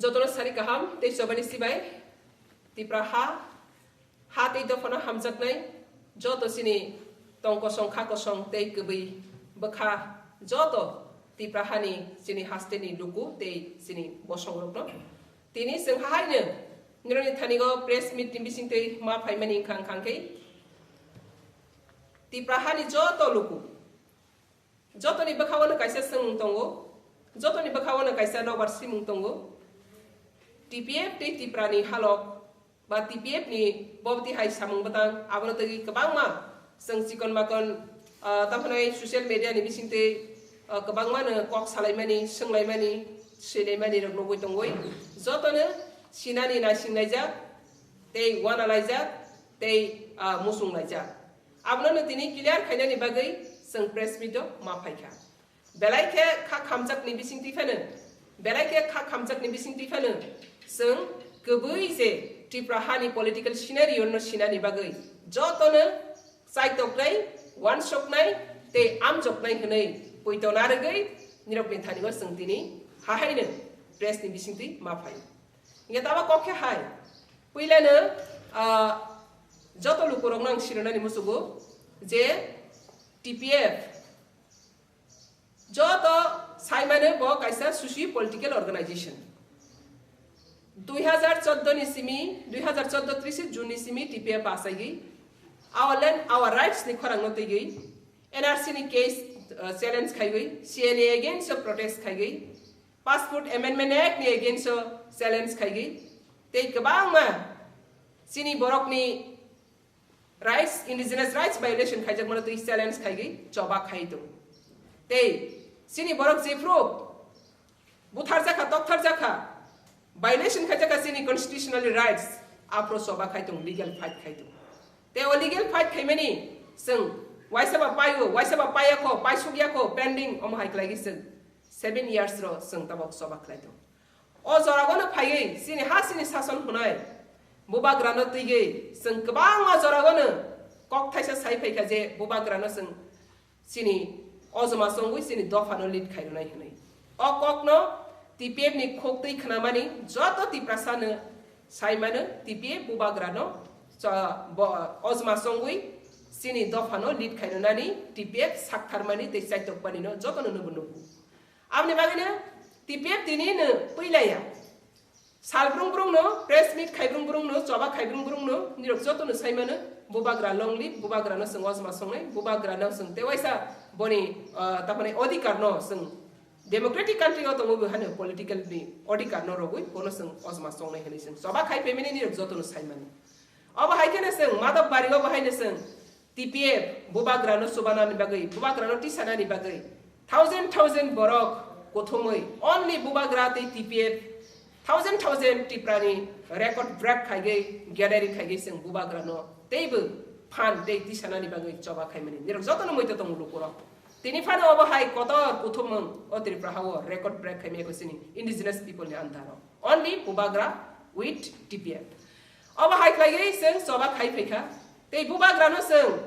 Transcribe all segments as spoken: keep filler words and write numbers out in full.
Jotono sari kaham tei chobani sibai Tipra ha, ha tei dophano hamjaknai joto chini tong kosong kha kosong tei kwbwi bwkha joto Tipra hani chini hasteni luku tei chini bosongrokno. Tini chwng hahaino nirokni thanigo press meet ni bisingtwi ma phaimani wngkha wngkha khe Tipra hani joto luku. Jotoni bwkhao no kaisa swngmung tongo, jotoni bwkhao no kaisa nobar simung tongo. T P F tei Tipra ni halok ba T P F ni bobti hai samung bwtang abono twi kwbangma chwng chikon makon, ah, tamo hwnwi social media ni bisingtwi, ah, kwbangma no kok salaimani, swnglaimani, swilaimani rok nugwi tongwi jotono sinani naisinglaijak tei wanalaijak tei, ah, musunglaijak. Abono no tini clear khainani bagwi chwng press meet o ma phaikha. Belai khe kha khamjakni bisingtwi phano, belai khe kha khamjakni bisingtwi phano chwng kwbwi je Tripura hani political scenario no sinani bagwi jotono chaitoknai, wansoknai tei amjoknai hwnwi poito narwgwi nirokni thani o chwng tini hahaino press ni bisingtwi ma phai. Hingke tamo kok khe hai, puilano, ah, joto lukurokno ang sirinani musugo je T P F joto saimano bo kaisa socio political organization. Dui hazar chordo ni simi, dui hazar chordo trise June ni simi T P F asaigwi our land, our rights ni khorang no twiwi N R C ni case, uh, challenge khaiwi, C N A against o protest khaiwi, Passport Amendment Act ni against o challenge khaigwi, tei kwbangma chini borokni rights, indigenous rights violation khaijakmano twi challenge khaigwi choba khai tongo. Tei chini borok jephru butharjakha, toktharjakha, violation khaijakha chini constitutional rights, aphro choba khai tongo, legal fight khai tongo. Tei o legal fight khaimani chwng waisa ba paio, waisa ba paiyakho, paisukyakho, pending, omo hai khlaigwi chwng seven years ro chwng tabok choba khlai tongo. O joragwno phaiwi chini ha chini sason hwnwi bubagrano twiwi chwng kwbangma joragwno kok thaisa sai phaikha je bubagrano chwng chini ojoma chongwi chini dophano lead khairwnai hwnwi. O kokno T P F ni khuk twi khnamani joto Tiprasano saimano T P F bubagrano cho-, bo-, ojoma chongwi chini dophano lead khairwnani T P F saktharmani tei chaitokmanino jotono nugo nugo. Aboni bagwino T P F tini no puilaya. Sal brung brung no, press meet khai brung brung no, choba khai brung brung no, nirok joto no sai mano, bubagra long live, bubagra no chwng ojma songnai, bubagra no chwng tewaisa boni, ah, tamani odhikar no chwng democratic country o tongo bo hano political ni odhikar no rogwi bono chwng ojma songnai hinwi chwng choba khai phaimani nirok joto no sai mano. Obo hai kheno chwng Madhab Bari obo hai no chwng T P F bubagrano chubanani bagwi, bubagrano tisanani bagwi thousand thousand borok kuthumwi only bubagra tei T P F thousand thousand Tiprani record break khaigwi gathering khaigwi chwng bubagrano teibo phan tei tisanani bagwi choba khaimani. Nirok jotono muitu tongo lukurok. Tini phano obo hai kotor kuthumung o Tripura hao record break khaimaya kho chini indigenous people ni andaro. Only bubagra with T P F. Obo hai khlaiwi chwng choba khai phaikha. Tei bubagrano chwng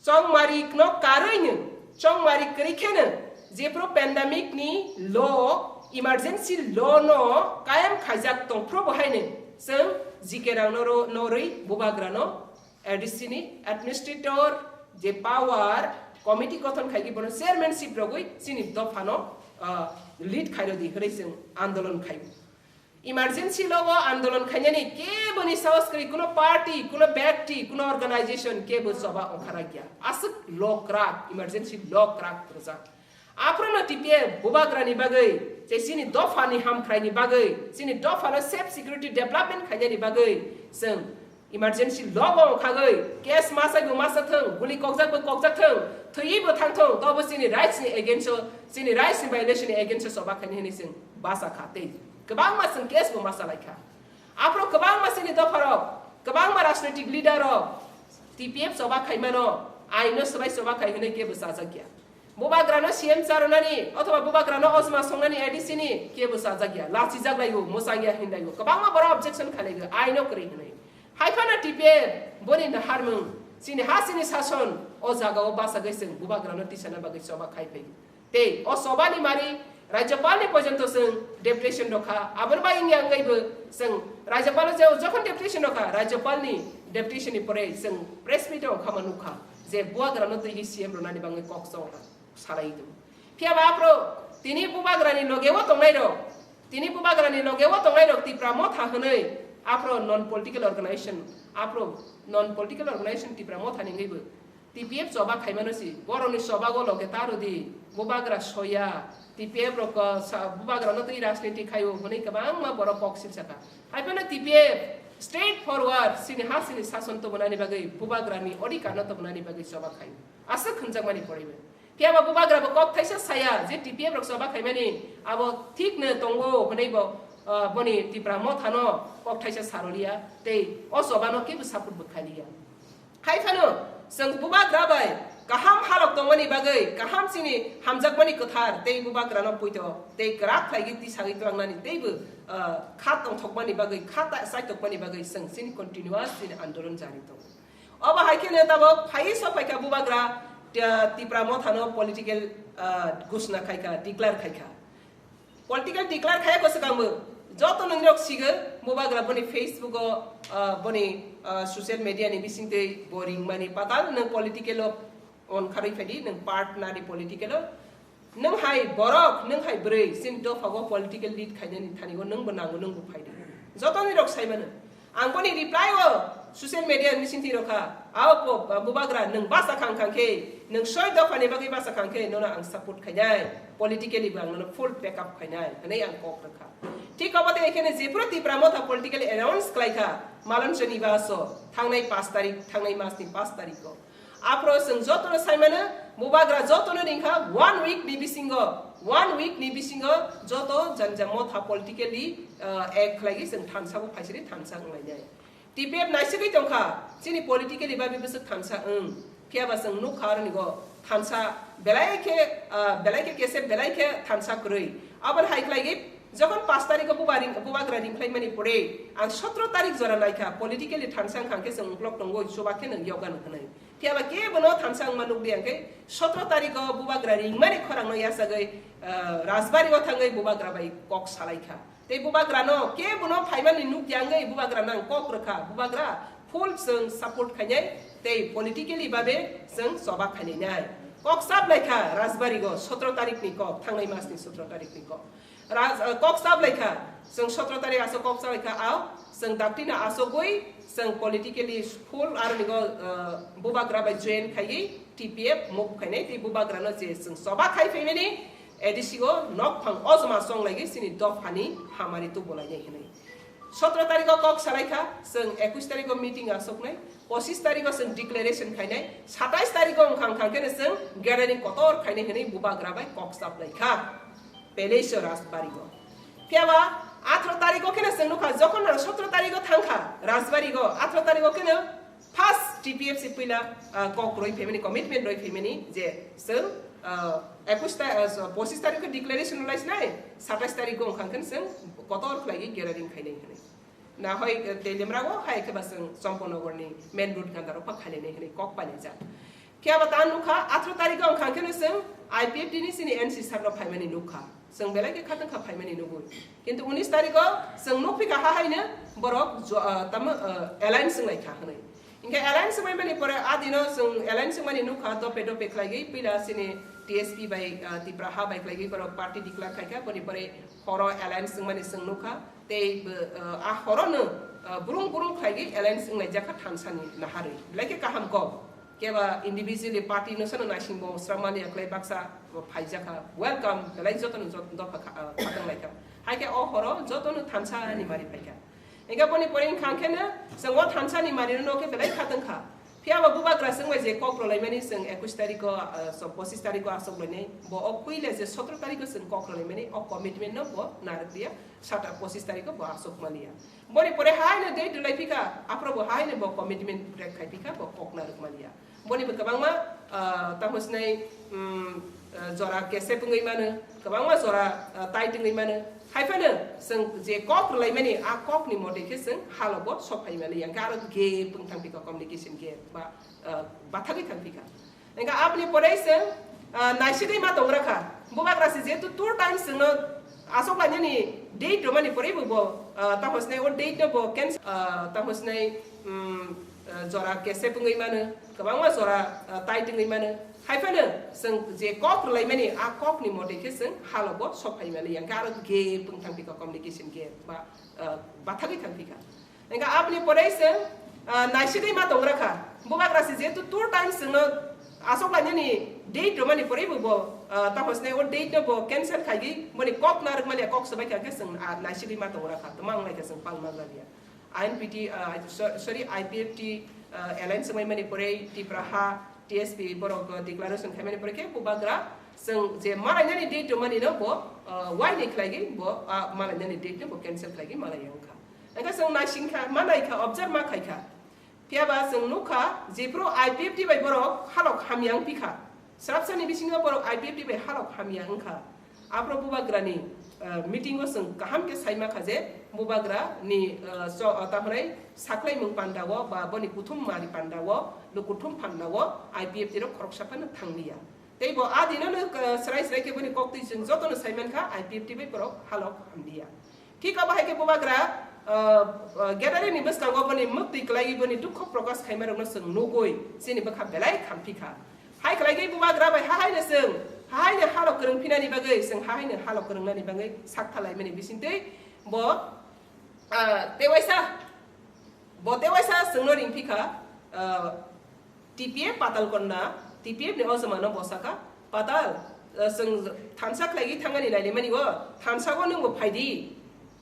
chongmari no karwi no, chongmari kwrwi kheno, jephru pandemic ni law, emergency law no kayam khaijak tongphru bo haino chwng G K rang no ro-, no rwi bubagrano A D C ni administrator je power committee gothon khaigwi bono chairmanship rogwi chini dophano, ah, lead khairodi hwnwi chwng andolon khaibo. Emergency law o andolon khainani keboni sahos kwrwi, kuno party, kuno byakti, kuno organization kebo choba ongkhara gya. Aswk law kwrak, emergency law kwrak rwjak. Aphuru no T P F bubagrani bagwi, je chini dophani hamkhraini bagwi, chini dophano safe security development khainani bagwi chwng emergency law o ongkhagwi case masai bo masa thung, guli kokjak bo kokjak thung, thwiwi bo thang thung, tobo chini rights ni against o, chini rights ni violation ni against o choba khaini hwnwi chwng basa kha tei kwbangma chwng case bo masa lai kha. Aphuru kwbangma chini dopharok, kwbangma rajnitik leader rok T P F choba khaimano, aino swbai choba khai hwnwi kebo chajak ya. Bubagrano C M charwnani othoba bubagrano ojma songnani A D C ni kebo chajak ya, lachijak laio, mwchang ya hinlaio, kwbangma borok objection khalaigo, aino kwrwi hwnwi. Hai phano T P F boni naharmung, chini ha chini sason o jagao bachagwi chwng bubagrano tisana bagwi choba khai phai. Tei o chobani mari Rajyapal ni porjonto chwng deputation rokha, aboni bai wngya wngaibo chwng Rajyapal o je jokhon deputation rokha, Rajyapal ni deputation ni pore chwng press meet o okhama nukha je bubagra no twi C M rwnani bangwi kok chong salai do. Phiya ba aphro tini bubagra ni loge o tongnai rok, tini bubagra ni loge o tongnai rok Tipra Motha hwnwi aphro non political organization, aphro non political organization Tipra Motha ni wngwi bo T P F choba khaimano si, borokni chobago loge ta rwdi, bubagra soya, T P F rok, uh, sa-, bubagrano twi rajniti khaio hwnwi kwbangma borok kok silsakha. Haiphano T P F straight forward sini ha sini sason tubunani bagwi, bubagrani odhikarno tubunani bagwi choba khaio. Aswk hwnjakmani poribe. Phiya ba bubagra bo kok thaisa saya je T P F rok choba khaimani abo thik no tongo hwnwi bo, uh, boni Tipra Mothano kok thaisa saroliya tei o chobano kebo support bo khailiya. Hai phano chwng bubagra bai kaham halok tongmani bagwi, kaham chini hamjakmani kwthar tei bubagrano poito tei kwrak khlaigwi tisagwi tlangnani teibo, ah, kha tongthokmani bagwi, kha ta-, chaitokmani bagwi chwng chini continuous chini andolon jari tongo. Obo hai kheno tabok phaiwi sok phaikha bubagra, ah, Tipra Mothano political, ah, ghosna khaikha, declare khaikha. Political declare khaya ko swkang bo joto nongrok sigo bubagra boni Facebook o, ah, boni, ah, social media ni bisingtwi bo ringmani patal nwng political o onkharwi phaidi, nwng part nadi political o, nwng hai borok, nwng hai bwrwi chini dopha o political lead khainani thani o nwng bo nango, nwng bo phaidi. Joto nongrok saimano. Ang boni reply o social media ni bisingtwi rokha, "Ao po, bubagra, nwng basa khang khang khe, nwng soi dopha ni bagwi basa khang khe, nono ang support khainai, politically bo ang nono full back up khainai," hwnwi ang kok rwkha. Thik obo tei ekheno jephuru Tipra Motha political announce khlaikha, Malonchoni baso, thangnai pash tarik, thangnai mas ni pash tarik o. Aphro chwng jotono saimano, bubagra jotono ringkha one week ni bisingo, one week ni bisingo joto janja motha politically, ah, act khlaigwi chwng thansa bo phaisiri thansa wnglainai. T P F naisigwi tongkha, chini politically babi bwswk thansa wng, phiya ba chwng nukha aroni go thansa belai khe, ah, belai khe kesep, belai khe thansa kwrwi. Aboni hai khlaigwi jokhon pash tarikh o buba ring-, bubagra ringkhlaimani pore ang sotro tarikh jora naikha, politically thansa wngkha khe chwng uklok tongo, chuba khe nwng yoga nw hwnwi. Phiya ba kebo no thansa wngma nukdi, ang khe sotro tarikh o bubagra ringmani khorang no yachagwi, ah, Rajbari o thangwi bubagra bai kok salaikha. Tei bubagra no kebo no phaimani nukya wngwi bubagra no ang kok rwkha. Bubagra full chwng support khainai tei politically babe chwng choba khainai nai. Kok sap laikha Rajbari o sotro tarikh ni kok, thangnai mas ni sotro tarikh ni kok. Raj-, ah, kok sap laikha, chwng sotro tarikh aso kok sap laikha, ao chwng dakti na asogwi chwng politically full aroni go, ah, bubagra bai join khaiwi T P F move khainai tei bubagra no je chwng choba khai phaimani A D C o nok phang ojma chong laigwi chini dophani hamari tubulainai hwnwi. Sotro tarikh o kok salaikha, chwng ekush tarikh o meeting asoknai, pochis tarikh o chwng declaration khainai, satais tarikh o wngkha wngkha kheno chwng gathering kotor khainai hwnwi bubagra bai kok sap laikha. Peleiswar Rajbari o. Phiya ba atharo tarikh o kheno chwng nukha, jokhon sotro tarikh o thangkha Rajbari o, atharo tarikh o kheno first T P F C puila, ah, kok roi phaimani, commitment roi phaimani je chwng, ah, ekush ta-, ah, so, pochis tarikh o declaration rwlai sinai, satais tarikh o wngkha kheno chwng kotor khlaigwi gathering khainai hwnwi. Na hoi, eh, Telemra o hai khe ba chwng Champanagar ni main road ganda rok pha khainai hwnwi kok painai jak. Phiya ba ta nukha, atharo tarikh o wngkha kheno chwng I P F T ni chini N C sir no phaimani nukha. Chwng belai khe khatungkha phaimani nugwi. Kintu unis tarikh o chwng nukphikha ha haino borok jo-, ah, tamo, ah, alliance wnglaikha hwnwi. Hinkhe alliance wngmani pore a dino chwng alliance wngmani nukha, dope dope khlaigwi puila chini T S P bai, ah, Tipra ha bai khlaigwi borok party declare khaikha, boni pore horo alliance wngmani chwng nukha. Tei bo, ah, a horono, ah, burung burung khlaigwi alliance wnglaijak kha thansa ni naharwi. Belai khe kaham kok. Keba individually party no sano naising bo sramani aklai baksa bo phaijakha. Welcome, belai jotono jot-, dopha kha, ah, khatang laikha. Hai khe o horo jotono thansa ni mari phaikha. Hinkhe boni pore wngkha khe no chwng o thansa ni mari no khe belai khatang kha. Phiya ba bubagra chwng bai je kok rwlaimani chwng ekush tarikh o, ah, so pochis tarikh o asok lainai. Bo o puila je sotro tarikh o chwng kok rwlaimani o commitment no bo narwk liya. Sata pochis tarikh o bo asok maliya. Boni pore haino date rwlai phikha, aphro bo haino bo commitment break khai phikha, bo kok narwk maliya. Boni bo kwbangma, ah, tamo sinai, um, ah, jora kesep wngwi mano, kwbangma jora, ah, tight wngwi mano. Hai phano chwng je kok rwlaimani, a kok ni mote khe chwng halogo sok phai mano, yang khe aro gap wng thang phikha, communication gap ba, ah, bathagwi thang phikha. Engkha aboni pore chwng Ah, naisigwi ma tongra kha. Bubagra se jehetu two times chwngno asok lainani date romani pore bo, bo, ah, tamo sinai o date no bo cancel, ah, tamo sinai, um, ah, jora kesep wngwi mano, kwbangma jora, ah, tight wngwi mano. Haiphano chwng je kok rwlaimani, a kokni mote khe chwng halogo sok phai mani, yang khe aro ge pung thang phi kha, communication ge ba, ah, bathagwi thang phi kha. Engkha aboni pore se, ah, naisigwi ma tongra kha. Bubagra se jehetu two times chwngno asok lainani date romani pore bo, bo, ah, tamo sinai o date no bo cancel khaigwi boni kok narwk mani kok swbai kha khe chwng, ah, naisigwi ma tongra kha. Tamo wng lai kha chwng palma jaliya. I N P T, ah, so-, sorry, I P F T, ah, alliance wngmani pore Tipra ha, T S P borok, ah, declaration khaimani pore khe Bubagra chwng je malainani date romani no bo, ah, wai ni khlaigwi bo, ah, malainani date no bo cancel khlaigwi malai wngkha. Engkha chwng naising kha, ma nai kha, observe ma khai kha. Phiya ba chwng nuk kha, jephru I P F T bai borok halok hamya wng pi kha. Srapsani bisingo borok I P F T bai halok hamya wng kha. Aphro Bubagrani, eh, meeting o chwng kaham khe sai ma kha je Bubagra ni, eh, so, eh, tamo hwnai saklaimung panda o ba boni kuthum mari panda o, lukuthum panda o I P F T rok khoroksa phano thang liya. Tei bo a dino no, eh, srai srai khe boni kok twi chwng joto no sai man kha, I P F T bai borok halok hamliya. Thik abo hai khe Bubagra, ah, ah, gathering ni bwskango boni mwktwi kwlaiwi boni dukho prokash khaima rokno chwng nugwi chini bwkha belai khamphi kha. Hai khlaigwi Bubagra bai hahaino chwng, hahaino halok kwrwng phinani bagwi, chwng hahaino halok kwrwngnani bagwi sak thalaimani bisingtwi bo, ah, tewaisa, bo tewaisa chwngno ringphi kha, ah, T P F Patal Konna, T P F ni o jwmano bo sakha, Patal, eh, chwng thansa khlaigwi thangani nailaimani o, thansa o nwngbo phaidi.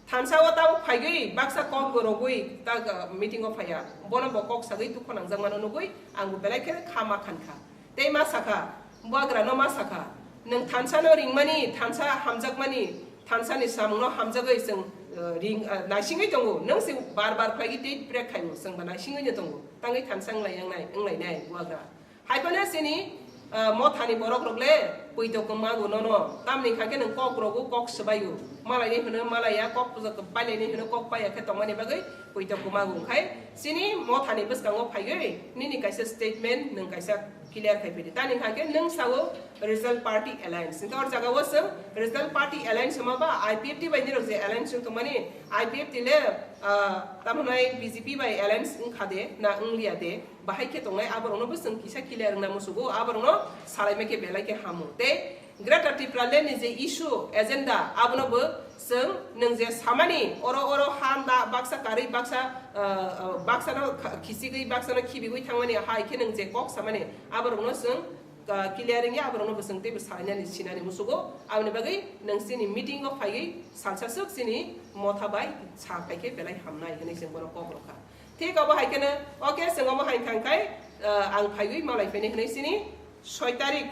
Thansa o tabuk phaigwi baksa kok bo rogwi ta, eh, meeting o phaiya. Bono bo kok sagwi dukho nangjak mano nugwi ang bo belai khe kha ma khan kha. Tei ma sakha, Bubagra no ma sakha, nwng thansa no ringmani, thansa hamjakmani, thansa ni samung no hamjagwi chwng, eh, ring, eh, naisingwi tongo. Nwng se bar bar khlaigwi tei prek khaio, chwng ba naisingwi no tongo. Tangwi thansa wng lai yang nai, wng lai nai Bubagra. Hai phano chini, ah, mothani borok rok le puito kwmago nono. Tamni kha khe nwng kok rogo, kok swbaio. Malai ni hwno malaiya, kok pailai ni hwno kok paiya khe tongmani bagwi puito kwmago. Khai chini mothani bwskango phaiwi nini kaisa statement nwng kaisa clear khai phidi. Tani kha khe nwng sao Regional Party Alliance. Hwnkhe or jaga o chwng Regional Party Alliance hwnma ba I P F T bai nirok je alliance wng tongmani, I P F T le, ah, tamo hwnai B J P bai alliance wng kha de na wng liya de? Bahai khe tongnai aborokno bo chwng kisa clear wngna musugo, aborokno salaima khe belai khe hamo. Tei Greater Tipraland ni je issue, agenda, abono bo chwng nwng je samani, oro oro ha da baksa karwi baksa, ah, ah, baksano kha-, khichigwi baksano khibigwi thangmani hai khe nwng je kok samani, aborokno chwng, ah, clear wngya, aborokno bo chwng teibo salainani sinani musugo. Aboni bagwi nwng chini meeting o phaiwi salsa swk chini motha bai sa phai khe belai hamnai hwnwi chwng bono kok rwkha. Thik abo hai kheno, okay, chwng omo hai thang khai, ah, ang phaiwi malai phaini hwnwi chini soi tarik,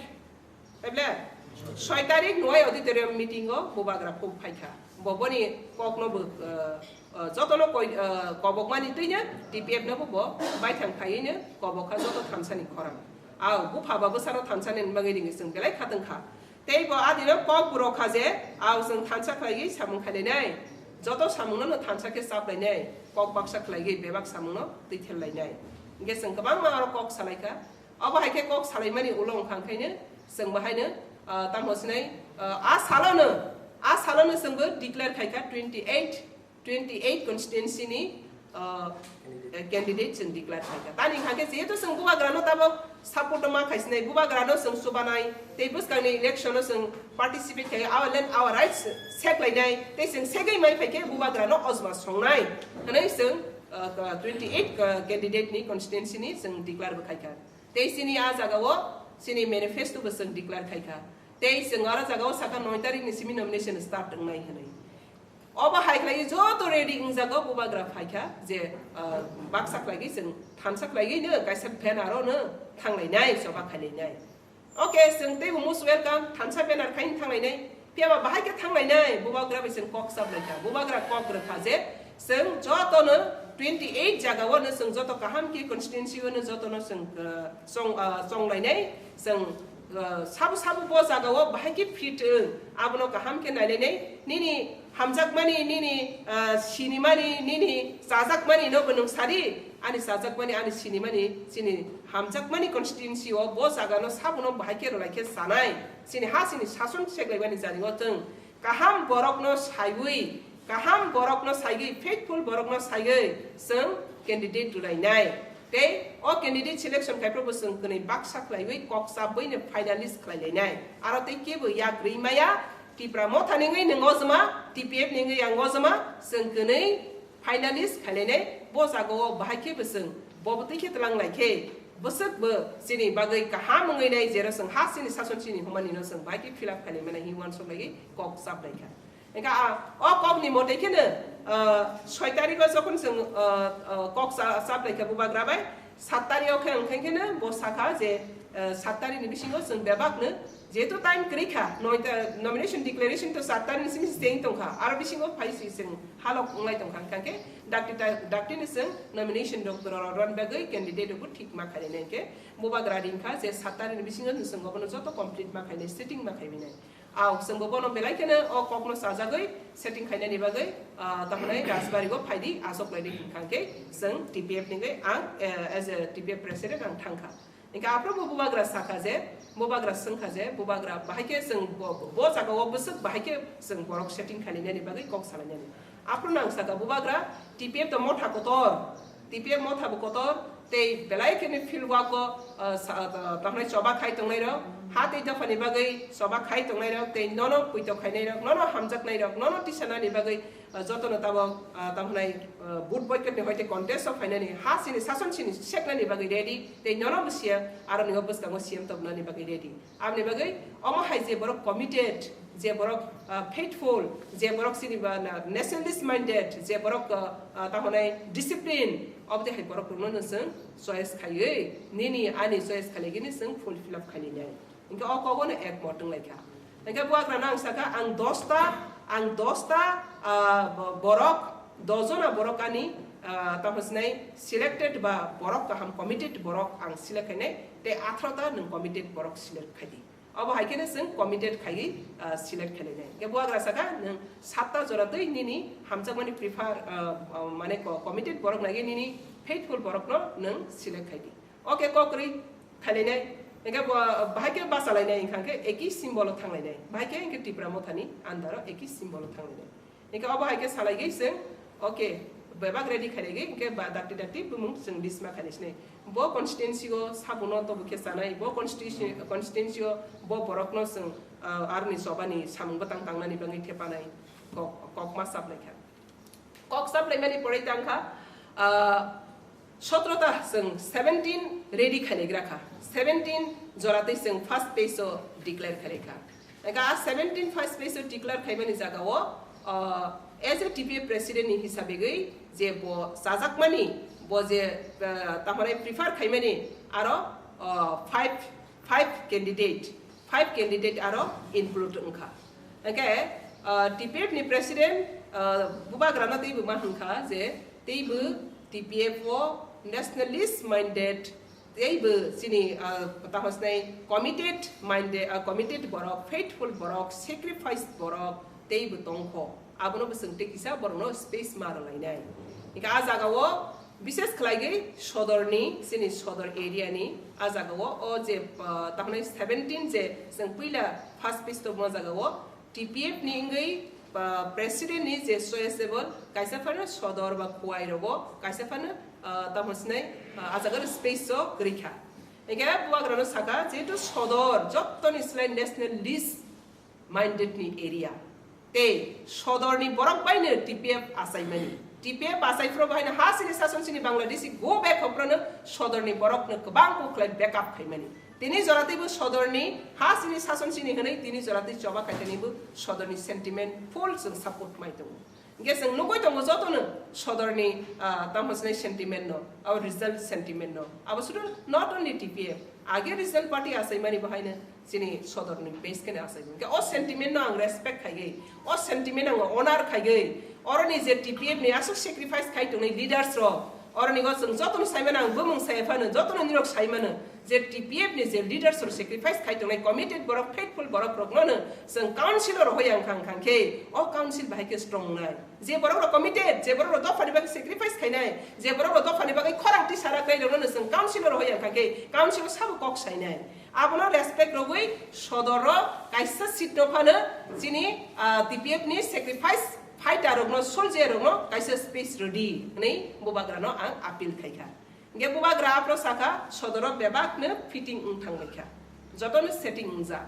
eble? Soi tarik Nuai Auditorium meeting o Bubagra phuk phaikha. Bo boni kokno bo, ah, ah, jotono koi, ah, kobokmani twino T P F no bo, bo baithang phaiwino kobokha joto thansani khorang. Au, bupha ba bwsano thansani bagwi ringwi chwng belai khatungkha. Tei bo adino kok bo rwkha je, au chwng thansa khlaiwi samung khainai nai. Joto samungno no thansa khe chap lainai, kok baksa khlaiwi bebak samungno twithel lainai. Hwnkhe chwng kwbangma oro kok salaikha. Obo hai khe kok salaimani ulo wngkha, onkhaino chwng bo haino, ah, tamo sinai, ah, a salono, a salono chwng bo declare khaikha twenty eight, twenty eight constituency ni, ah, candidate chwng declare khaikha. Tani hwnkha khe jehetu chwng Bubagrano tabok support ma khaisinai, Bubagrano chwng chubanai, tei bwskangni election o chwng participate khai, our land, our rights sek lainai, tei chwng segwi mai phai khe Bubagrano ojma songnai hwnwi chwng, ah, twenty eight candidate ni constituency ni chwng declare bo khaikha. Tei chini a jaga o chini manifesto bo chwng declare khaikha. Tei chwng aro jaga o sakha noi tarik ni simi nomination start wngnai hwnwi. Obo hai khlaiwi joto ready wngjago, Bubagra phaikha je, ah, baksa khlaigwi chwng thansa khlaigwino kaisa banner o no thanglainai, choba khailainai. Okay, chwng teibo most welcome, thansa banner khai thanglainai. Phiya ba bahai khe thanglainai, Bubagra bai chwng kok saplaikha. Bubagra kok rwkha je chwng jotono twenty eight jaga o no chwng joto kaham khe constituency o no jotono chwng, ah, chong, ah, chonglainai, chwng Uh, sabo sabo bo jaga o bahai khe fit wng, abono kaham khe nailainai. Nini hamjakmani, nini, uh, sinimani, nini chajakmani no bo nwng sadi, ani chajakmani, ani sinimani, chini hamjakmani constituency o bo jaga no sabono bahai khe rwlai khe chanai. Chini ha chini sason seklaimani jani o chwng kaham borokno saiwi, kaham borokno saiwi, faithful borokno saiwi chwng candidate rwlainai. Tei o candidate selection khai phuru bo chwng kwnwi baksa khlaiwi kok chabwi no finalist khlailainai. Aro tei kebo yak rwi maya, Tipra Motha ni wngwi nwng ojma, T P F ni wngwi ang ojma, chwng kwnwi finalist khailainai. Bo jaga o bahai khe bo chwng bo bwtwi khe twlang lai khe bwswk bo chini bagwi kaham wngwi nai, jero chwng ha chini sason chini humani no chwng bahai khe fill up khailai mani hinwi uansuk laiwi kok chap lai kha. Engkha, ah, o kok ni mote kheno, ah, soi tarikh o jokhon chwng, ah, ah, kok cha-, chap lai kha bubagra bai, sat tarikh o khe wngkha kheno bo sakha je, ah, sat tarikh ni bisingo chwng bebak no, jehetu time kwrwi kha, noi ta-, nomination declaration to sat tarikh ni simi se tong kha, aro bisingo phai si chwng halok wnglai tong kha, hwnkha khe dakti ta-, dakti ni chwng nomination rok rw-, rw-, rwna bagwi candidate rok bo thik ma khainai, hwnkhe bubagra ring kha je sat tarikh ni bisingo chwng obono joto complete ma khainai, setting ma khainai. Au, chwngbo bono belai kheno o kokno chajagwi setting khainani bagwi, ah, tamo hwnai Rajbari o phaidi, achuk laidi hwnkha khe chwng T P F ni wngwi ang, eh, as a T P F president ang thangkha. Hwnkhe aphuru bo bubagra sakha je, bubagra swngkha je, bubagra bahai khe chwng bo, bo jaga o bwswk bahai khe chwng borok setting khainani bagwi kok salainani. Aphuru nang sakha bubagra T P F to motha kotor, T P F motha bo kotor, tei belai kheno field work o, ah, sa-, ah, tamo hwnai choba khai tongnai rok, ha tei dopha ni bagwi choba khai tongnai rok, tei nono puito khainai rok, nono hamjaknai rok, nono tisanani bagwi, ah, jotono tabok, ah, tamo hwnai, ah, vote boycott ni hoite contest o phainani, ha chini sason chini seknani bagwi ready, tei nono bo siya, aro ni o bwskango C M tobnani bagwi ready. Aboni bagwi omo hai je borok committed, je borok, ah, faithful, je borok chini ba na-, nationalist minded, je borok, ah, ah, tamo hwnai discipline, obodei hai borok rokno no chwng choice khaiwi, nini ani choice khailaigini chwng fulfill up khailainai. Hwnkhe o kogono ekmot wnglaikha. Hwnkhe bubagrano ang sakha, ang dosta, ang dosta, ah, bo-, borok, dos jona borok ani, ah, tamo hwnai selected ba borok kaham committed borok ang select khainai, tei atharota nwng committed borok select khaidi. Obo hai kheno chwng committed khaiwi, ah, select khailainai. Hwnkhe bubagra sakha, nwng satta jora twi nini hamjakmani prefer, ah, ah, mane co-, committed borok naiwi nini faithful borokno nwng select khaidi. Okay, kok kwrwi khailainai. Hwnkhe bo, bahai khe bachalainai, hwnkha khe eki symbol o thanglainai. Bahai khe hwnkhe Tipra Mothani under o eki symbol o thanglainai. Hwnkhe obo hai khe salaigwi chwng, okay, bebak ready khailaigwi, hwnkhe ba dakti dakti bumung chwng list ma khainai sinai. Bo constituency o sabuno tobo khe chanai, bo constituency, constituency o bo borokno chwng, ah, aroni chobani samung bwtang tangnani bagwi thepanai kok, kok ma chaplaikha. Kok chaplaimani pore tangkha, ah, Sotro ta chwng seventeen ready khainai gra kha. Seventeen jora tei chwng first phase o declare khainai kha. Ega a seventeen first phase o declare khaimani jaga o, ah, as a T P F president ni hisabegwi je bo chajakmani, bo je, ah, tamharai prefer khaimani aro, ah, five, five candidate, five candidate aro include wngkha. Hwnkhe, ah, T P F ni president, ah, bubagrano teibo ma hwnkha je teibo T P F o nationalist minded, teibo chini, ah, tamo hwnai committed minded, ah, committed borok, faithful borok, sacrifice borok teibo tongkho. Abono bo chwng tei kisa borokno space ma rwlainai. Hwnkhe a jaga o Bishes khlaigwi sodorni, chini sodor area ni, a jaga o, o je, ah, tamni seventeen je chwng puila first phase tongmo jaga o T P F ni wngwi, ah, president ni je choiceable kaisa phano sodor ba Khowai rogo, kaisa phano, ah, tamo sinai, ah, a jaga o space o kwrwi kha. Hwnkhe bubagrano saka, jehetu sodor jottoni slai nationalist minded ni area. Tei sodorni borok baino T P F achaimani. T P F achai phro bahaino ha sini sason sini Bangladeshi go back hoprano sodorni borokno kwbang kok khlai backup khaimani. Tini jora teibo sodorni ha sini sason sini hwnwi tini jora tei choba khaitanibo sodorni sentiment full chwng support mai tongo. Hwnkhe chwng nugwi tongo jotono sodorni, ah, tamo sinai sentiment no, abo regional sentiment no. Abo sudu not only T P F, age regional party achaimani bahaino chini sodorni base kheno achai. Hwnkhe o sentiment no ang respect khaigwi, o sentiment ang honor khaigwi, oroni je T P F ni aswk sacrifice khai tongnai leaders rok, Oroni go chwng jotono sai mano, ang bumung sai phano jotono nirok sai mano je T P F ni je leaders rok sacrifice khai tongnai, committed borok, faithful borok rokno no chwng council o rohoi ang khang khang khe o council bahai khe strong nai. Je borok rok committed, je borok rok dophani bagwi sacrifice khainai, je borok rok dophani bagwi khorang tisa raknai rokno no chwng council o rohoi ang khang khe council o sabo kok sainai. Abono respect rogwi sodoro kaisa seat no phano chini, ah, T P F ni sacrifice fighter rokno, soldier rokno kaisa space rwdi hwnwi bubagrano ang appeal khaikha. Hingke bubagra aphro sakha, sodoro bebakno fitting wng thangbaikha, jotono setting wngjak.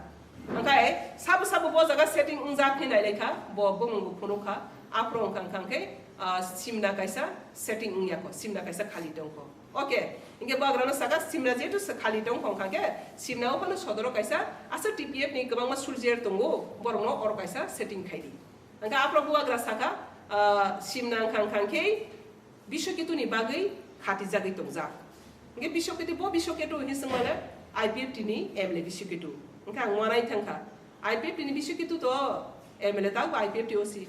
Hingke sabo sabo bo jaga setting wngjak hwnwi nailaikha, bo bumungbo phunukha, aphro wngkha wngkha khe, ah, simna kaisa setting wngya kho, simna kaisa khali tongkho. Okay, hingke bubagrano sakha, simna jehetu se khali tongkho wngkha khe, simna o phano sodoro kaisa aswk T P F ni kwbangma soldier tongo, borokno oro kaisa setting khaidi. Hingke aphro bubagra sakha, ah, simna wngkha wngkha khe, Bishoketu ni bagwi khatijagwi tongjak. Hingke Bishoketu, bo Bishoketu hwnwi swngmale I P F T ni M L A Bishoketu. Hingke ang uanai thangkha, I P F T ni Bishoketu to M L A ta bo I P F T O C.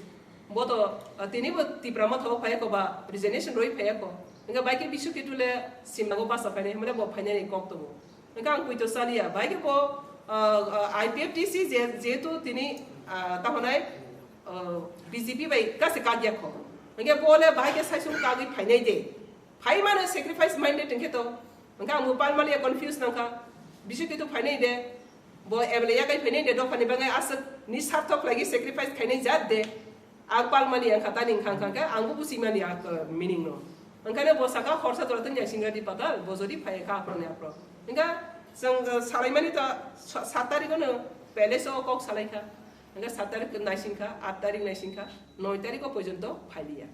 Bo to, ah, tini bo Tipra Motha o phaiya ko ba resignation roi phaiya ko. Hingke bai khe Bishoketu le simna go basa phainai hwnmale bo phainani kok tongo. Hingke ang poito saliya, bahai khe bo, ah, ah, I P F T C je, jehetu tini, ah, tamo nai, ah, B J P bai kase kagya kho. Hingke bo le bahai khe saisung kagwi phainai de. Phai mano sacrifice minded hingke to. Hingke ang bo palmaliya confuse nangkha. Bishoketu phainai de. Bo M L A yakai phainai de, dophani bagwi aswk ni sarthok lagi sacrifice khainai jat de. Ang palmani ang kha tani wngkha wngkha khe ang bo buchimani ang, uh, meaning no. Wngkha ne bo saka horsa jora tong ya singra di patal, bo jodi phai kha aphro ni aphro. Wngkha chwng, uh, salaimani to sa-, sat tarik no palace o kok salai kha. Wngkha sat tarik naising kha, at tarik naising kha, noi tarik o porjonto phailiya.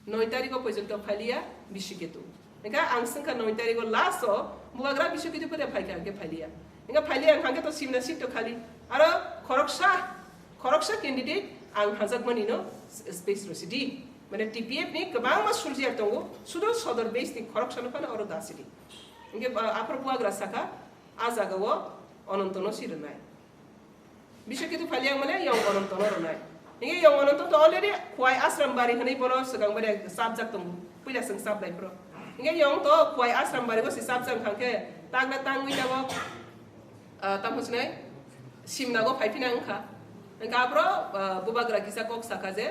Noi tarik o porjonto phailiya Bishoketu. Hingke ang swngkha noi tarik o last o bubagra Bishoketu pore phaikha hingke phailiya. Hingke phailiya hingke to simna seat to khali. Aro khoroksa, khoroksa candidate ang hanjakmani no space rwsidi. Mane T P F ni kwbangma soldier tongo, sudo sodor base ni khoroksa no phano oro dasidi. Hingke, ah, aphor bubagra sakha, a jaga o Ononto no si rwnai. Bishoketu phailiya mane Yong Ononto no rwnai. Hingke Yong Ononto to already Khwai Ashram Bari hwnwi bono swkang bari chapjak tongo. Puila chwng chap lai phro. Hingke Yong to Khwai Ashram Bari o si chapjak wngkha khe tangna tangwi tabok, ah, tamo sinai simna go phai phina wngkha. Hingke aphro, ah, bubagra kisa kok sakha je,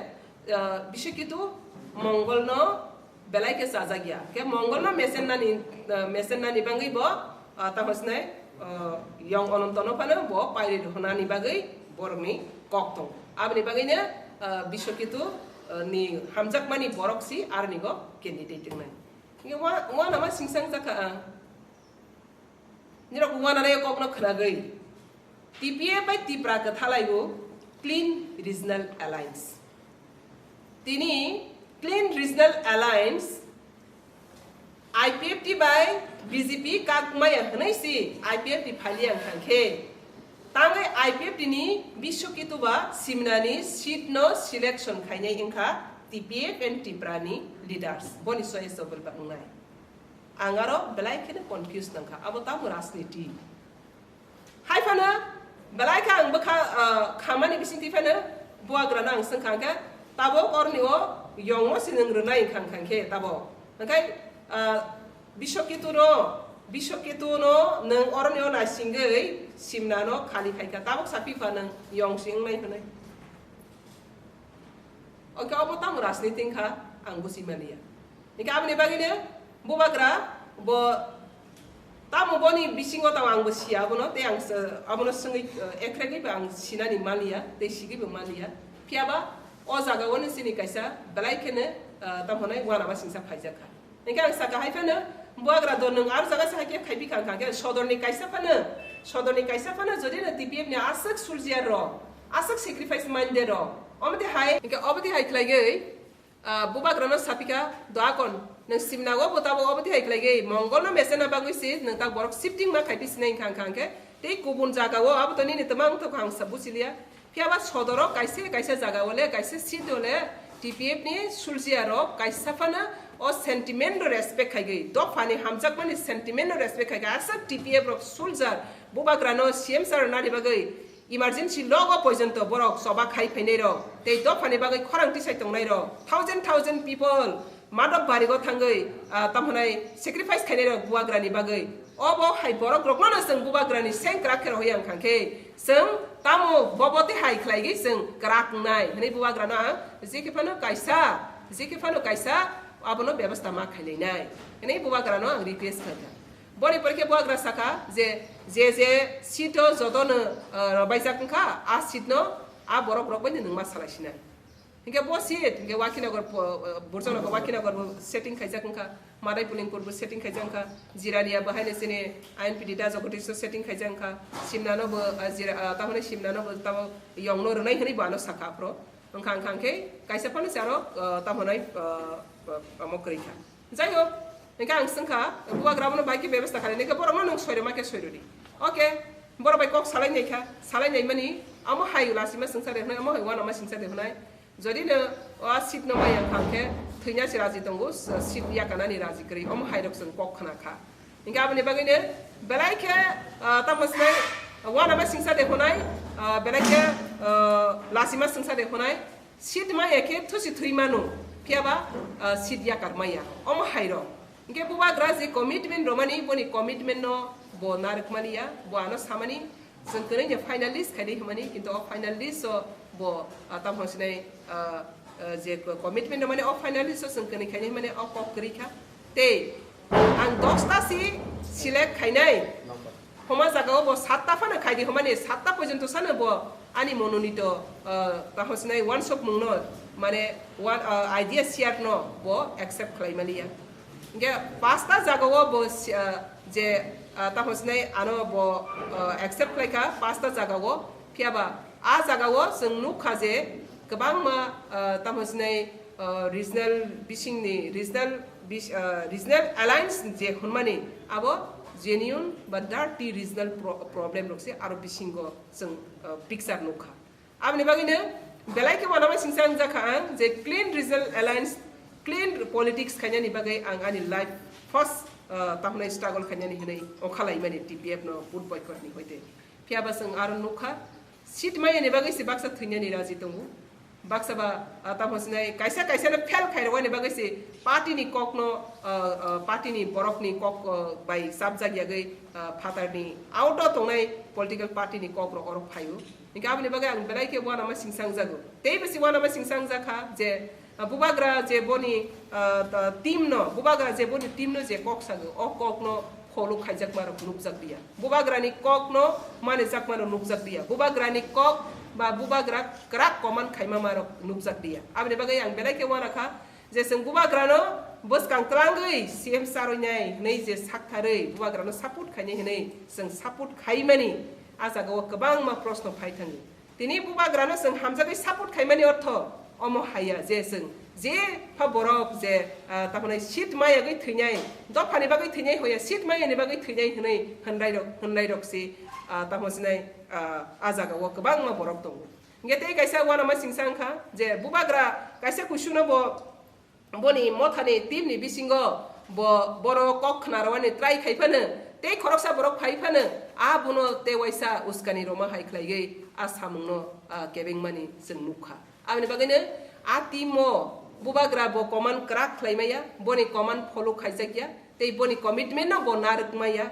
ah, Bishoketu Mongol no belai khe chajak ya. Khe Mongol no mesen nani, ah, mesen nani bangwi bo, ah, tamo sinai, ah, Yong Ononto no phano bo pairi honani bagwi borokni kok tong. Aboni bagwi no, ah, Bishoketu, ah, ni hamjakmani borok si aroni go candidate wngnai. Hingke wa, wa nama singsang jakha ang. Nirok uananai kokno khwnagwi T P F bai Tipra kwthalaibo Clean Regional Alliance. Tini Clean Regional Alliance I P F T bai B J P kakmaya hwnwi si I P F T phailiya wngkha khe tangwi I P F T ni Bishoketu ba simnani seat no selection khainai wngkha T P F and Tipra ni leaders. Boni soye sobol ba wngnai. Ang aro belai kheno confuse nangkha, abo tamo rajniti. Hai phano belai khe ang bwkha, ah, khamani bisingtwi phano buagrano ang swngkha hwnkhe, tabok oroni o Yongno se nwng rwnai wngkha, wngkha khe tabok. Hwnkhe, ah, Bishoketu no, Bishoketu no nwng oroni o naisingwi simna no khali khaikha, tabok saphikha nwng Yong se wngnai hwnwi. Oke, obo tamo rajniti wngkha, ang buchi maliya. Hingke aboni bagwino bubagra bo tamo boni bisingo tamo ang bo siya abono, tei ang se-, abono swngwi, eh, ekregwi bo ang sinani maliya, tei sigwi bo maliya. Phiyaba o jaga o ni chini kaisa belai kheno, eh, tamo hwnai uanama singsa phaijakha. Hingke ang saka hai phano, buagra do nwng aro jaga se hai khe khaibi kha, kha khe sodorni kaisa phano, sodorni kaisa phano jodi no T P F ni aswk soldier rok, aswk sacrifice minded rok, omo twi hai, hingke obo twi hai khlaiwi, ah, bubagrano sapikha, "Do akon, nwng simna go bo tabok obo twi hai khlaiwi, Mongol no mesena bagwi se nwng tak borok shifting ma khaibi sinai," hingkha, hingkha khe tei kubun jaga o abo to nini twmang tongkha ang sa buchiliya. Phiyaba sodoro kaisa kaisa jaga o le, kaisa seat o le T P F ni soldier rok kaisa phano o sentiment no respect khaigwi, dophani hamjakmani sentiment no respect khaigwi, aswk T P F rok soldier bubagrano C M sir nani bagwi emergency logo poijonto borok choba khai phainai rok, tei dophani bagwi khorang tisai tongnai rok, thousand thousand people Madhab Barigo thangwi, ah, tamo hwnai sacrifice khainai rok bubagrani bagwi. Obo hai borok rokno no chwng bubagrani seng kwrak khe rohoi ang kha khe, chwng tamo bobo tei hai khlaigwi chwng kwrak wngnai hwnwi bubagrano ang jekhe phano kaisa, jekhe phano kaisa abono bebostha ma khailainai hwnwi bubagrano ang request khlai kha. Boni pore khe bubagra sakha je, je je seat o jotono, ah, robaijak wngkha, a seat no a borok rok bai no nwng ma salai sinai. Hinkhe bo seat, hinkhe Wakinagar po-, Burjanagar, Wakinagar bo setting khaijak wngkha, Madai Pulingpur bo setting khaijak wngkha, Jirania bo haino chini I N P T da Jagadish setting khaijak wngkha, Simna no bo, ah, Jira-, ah, tamoni Simna no bo tamo yong no rwnai hwnwi bo ano sakha aphro. Wngkha, wngkha khe kaisa phano se aro, ah, tamo hwnai, ah, ah, omo kwrwi kha. Jai hok, hinkhe ang swngkha, bubagra bono bai khe bebostha khainai, hinkhe borok no nwng soirwma khe soirwdi. Okay, borok bai kok salai nai kha, salai nai mani, amo hai lasima swngsa de hwnai, amo hai uanama swngsa de hwnai. Jodi no o seat no maya wngkha khe thwina se raji tongo, s-, seat yakanani raji kwrwi, omo hai rok chwng kok khna kha. Hinkhe aboni bagwi no belai khe, ah, tamo sinai, uanama swngsa de hwnai, ah, belai khe, ah, lasima swngsa de hwnai, seat maya khe thusi thwi mano, phiya ba, ah, seat yakar maya, omo hai rok. Hinkhe bubagra je commitment romani, boni commitment no bo narwk mani ya, bo ano samani, chwng kwnwi no final list khainai hwnmani, kintu o final list o bo, ah, tamo sinai, ah, ah, je co-, commitment romani o final list o chwng kwnwi khainai hwnmani o kok kwrwi kha. Tei ang dosta si select khainai. Homa jaga o bo satta phano khaidi hwnmani, satta porjonto sano bo ani mononito, ah, tamo sinai wansukmung no, mane wan-, ah, idea share no bo accept khlai mani ya. Hinkhe pasta jaga o bo si-, ah, je, ah, tamo sinai ano bo, ah, accept khlai kha pasta jaga o, phiya ba a jaga o chwng nuk kha je kwbangma, ah, tamo sinai, ah, regional bisingni, regional bis-, ah, regional alliance je hwnmani abo genuine ba dirty regional pro-, problem rok se aro bisingo chwng, ah, picture nuk kha. Aboni bagwi no belai khe uanama singsa wngjakha ang je clean regional alliance, clean politics khainani bagwi ang ani life first, ah, tamo hwnai struggle khainani hwnwi ongkhalaimani T P F no vote boycott ni hoite. Phiya ba chwng aro nuk kha, seat maya ni bagwi se baksa thwinani raji tongo. Baksa ba, ah, tamo sinai kaisa kaisa no fail khairokani bagwi se party ni kok no, ah, ah, party ni borok ni kok, ah, bai chapjak yagwi, ah, phatar ni out o tongnai political party ni kok rok oro phaio. Hinkhe aboni bagwi ang belai khe uanama singsa wngjago. Tei bisi uanama singsa wngjakha je, ah, bubagra je boni, ah, ta-, team no, bubagra je boni team no je kok sago, o kok no follow khaijakma rok nukjak liya. Bubagra ni kok no manijakma rok nukjak liya. Bubagra ni kok ba bubagra kwrak command khaima ma rok nukjak liya. Aboni bagwi ang belai khe uanakha, je chwng bubagrano bwskang twlangwi C M sir rwinai hwnwi je saktharwi bubagrano support khainai hwnwi chwng support khaimani, a jagao kwbangma proshno phai thango. Tini bubagrano chwng hamjagwi support khaimani ortho omo haiya je chwng je pha borok je, ah, tamo hwnai seat mayagwi thwinai, dophani bagwi thwinai hoya, seat mayani bagwi thwinai hwnwi hwnlairok, hwnlairok se, ah, tamo sinai, ah, a jagao kwbangma borok tongo. Hinkhe tei kaisa uanama singsa wngkha je bubagra kaisa kuisuno bo boni mothani team ni bisingo bo boro kok khna rwani try khai phano tei khoroksa borok phai phano a bono tei waisa uskani rwma hai khlaigwi a samungno, ah, kebengmani chwng nukha. Aboni bagwino a team o bubagra bo command kwrak khlai maya, boni command follow khaijak ya tei boni commitment no bo narwk maya.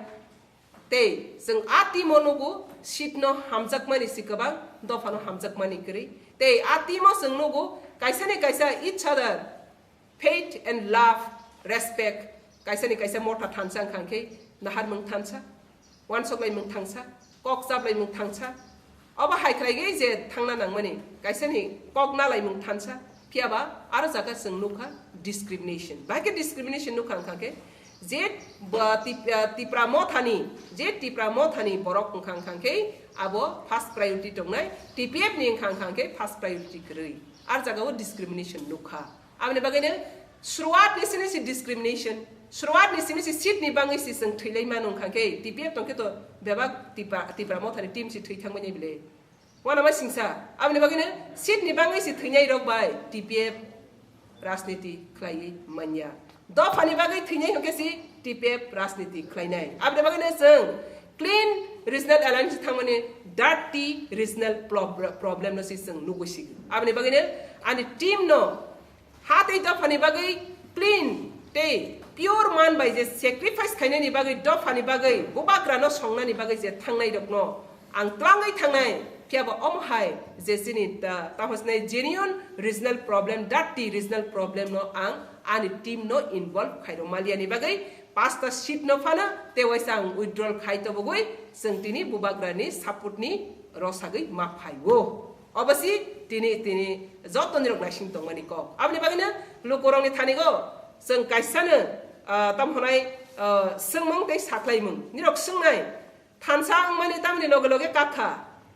Tei chwng a team o nugo seat no hamjakmani si kwbang, dopha no hamjakmani kwrwi. Tei a team o chwng nugo kaisa ni kaisa each other faith and love, respect, kaisa ni kaisa motha thansa wngkha khe nahar mung thansa, uansuk lai mung thansa, kok chap lai mung thansa. Obo hai khlai gwi je thangna nangmani, kaisa ni kok na lai mung thansa, phiya ba aro jaga chwng nukha discrimination. Bahai khe discrimination nukha wngkha khe je ba Tip-, ah, Tipra mothani, je Tipra mothani borok wngkha wngkha khe abo first priority tongnai, T P F ni wngkha wngkha khe first priority kwrwi. Ar jaga o discrimination nukha. Aboni bagwi no Suruat ni sini si discrimination, suruat ni sini si seat ni bangwi si chwng thwilai mano wngkha khe T P F tong khe to bebak Tipra, Tipra mothani team si thwi thangmani bile. Uanama singsa, aboni bagwi no seat ni bangwi si thwinai rok bai T P F rajniti khlaiwi manya. Dopha ni bagwi thwinai hwnkhe si T P F rajniti khlainai. Aboni bagwi no chwng clean regional alliance thangmani dirty regional prob-, problem no si chwng nugwi sigi. Aboni bagwi no ani team no ha tei dopha ni bagwi discipline tei pure man bai je sacrifice khainani bagwi, dophani bagwi, bubagrano songnani bagwi je thangnai rokno ang twlangwi thangnai, phiyaba omo hai je chini ta-, tamo sinai genuine regional problem, dirty regional problem no ang ani team no involve khairok maliani bagwi pasta seat no phano tei waisa ang withdrawal khai tobogwi chwng tini bubagrani support ni rosagwi ma phaio. Obosi tini, tini jotoni rok naising tongmani kok. Aboni bagwino lukurokni thanigo chwng kaisano, ah, tamo hwnai, ah, swngmung tei saklaimung. Nirok swngnai, thansa wngmani tamni loge loge kak kha.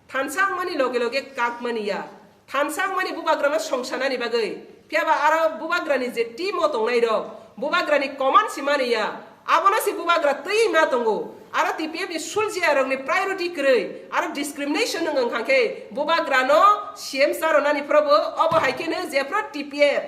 Thansa wngmani loge loge kakmani ya. Thansa wngmani bubagrano songsanani bagwi. Phiyaba aro bubagrani je team o tongnai rok, bubagrani command si mani ya. Abono si bubagra twi ma tongo. Aro T P F ni suljiya rokni priority kwrwi. Aro discrimination wng wng kha khe bubagrano C M sa rwnani phrobo obo hai kheno jephru T P F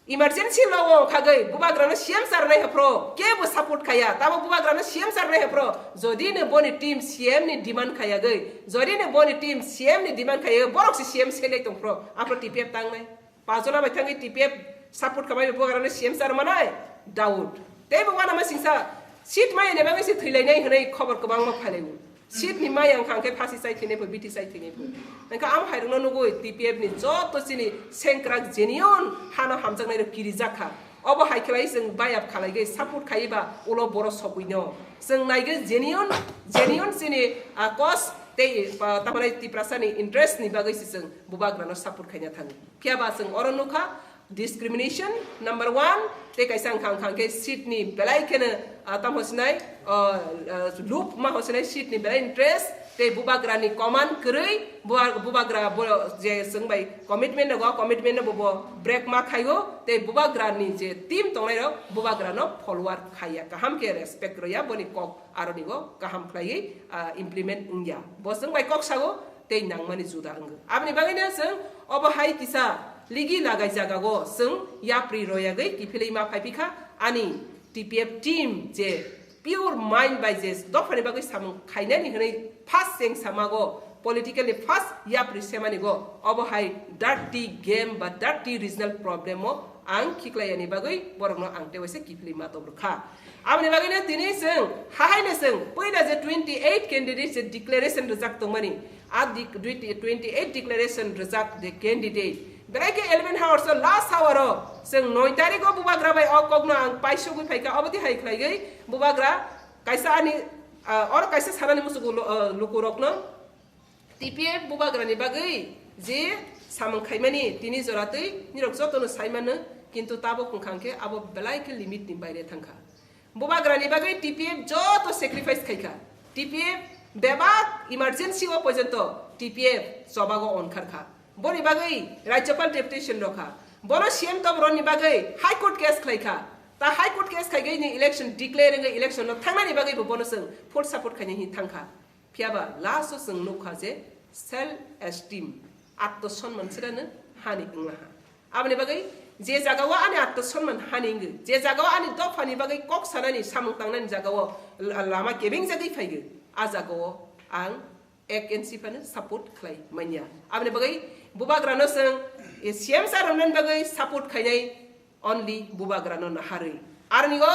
emergency law o khagwi bubagrano C M sa rwnai haphro kebo support khaya. Tamo bubagrano C M sa rwnai haphro jodi no boni team C M ni demand khayagwi, jodi no boni team C M ni demand khayagwi, borok si C M select tongphro aphro T P F tangnai. Pajona bai thangwi T P F support khamai bubagrano C M sa rwmanai? Doubt. Tei bo uanama singsa seat maya ni bagwi se thwilainai hwnwi khobor kwbangma phailaio. Seat ni maya wngkha hwnkhe phasi chai thwinai pho, bithi chai thwinai pho. Hwnkhe amo hairokno nugwi T P F ni joto chini sengkrak genuine hano hamjaknai rok kirijak kha. Obo hai khlai chwng bayap khalaigwi support khaiba ulo boro sogwino. Chwng naigwi genuine, genuine chini, ah, cause tei, ah, tamani Tiprasa ni interest ni bagwi se chwng bubagrano support khaina thango. Phiyaba chwng oro nukha, discrimination number one, tei kaisa wngkha, wngkha khe seat ni belai kheno, ah, tamo sinai, ah, ah, lub ma ho sinai seat ni belai interest, tei bubagra ni command kwrwi, buba-, bubagra bo je chwng bai commitment rogo, commitment no bo, bo break ma khaio, tei bubagra ni je team tongnai rok bubagra no follower khaiya, kaham khe respect rwya, boni kok aroni go kaham khlaiwi, ah, implement wngya. Bo chwng bai kok sago, tei nangmani juda wngwi. Aboni bagwino chwng obo hai kisa ligi lagai jagao chwng yapri royagwi kiphilwi ma phaiphikha ani T P F team je pure mind bai je dophani bagwi samung khainani hwnwi first cheng samago, politically first yapri semani go, obo hai dirty game ba dirty regional problem o ang khiklaiyani bagwi borokno ang tewaisa kiphilwi ma tobrwkha. Aboni bagwino tini chwng hahaino chwng puila je twenty eight candidates je declaration rwjak tongmani, a dik-, twenty eight declaration rwjak je candidate, belai khe eleven hours o last hour o chwng noi tarikh o bubagra bai o kokno ang paisugwi phaikha, obo twi hai khlaigwi bubagra kaisa ani, ah, oro kaisa sanani muchungo lu-, ah, lukurokno T P F bubagrani bagwi je samung khaimani tini joratwi nirok jotono saimano, kintu tabuk wngkha hwnkhe abo belai khe limit ni baire thangkha. Bubagrani bagwi T P F joto sacrifice khaikha. T P F bebak emergency o porjonto T P F chobago onkharkha. Boni bagwi Rajyapal deputation rokha. Bono C M tobroni bagwi High Court case khlaikha. Ta High Court case khaigwi ni election declare wngwi election no thangnani bagwi bo bono chwng full support khaina hin thangkha. Phiyaba last o chwng nukha je self esteem, atto sonman sirano hani wnglaha. Aboni bagwi je jagao ani atto sonman hani wngwi, je jagao ani dophani bagwi kok sanani samung tangnani jagao la-, lama kebeng jagwi phaigwi, a jagao ang F N C phano support khlai manya. Aboni bagwi bubagrano chwng, eh, C M sa rwnani bagwi support khainai only bubagrano naharwi. Aronigo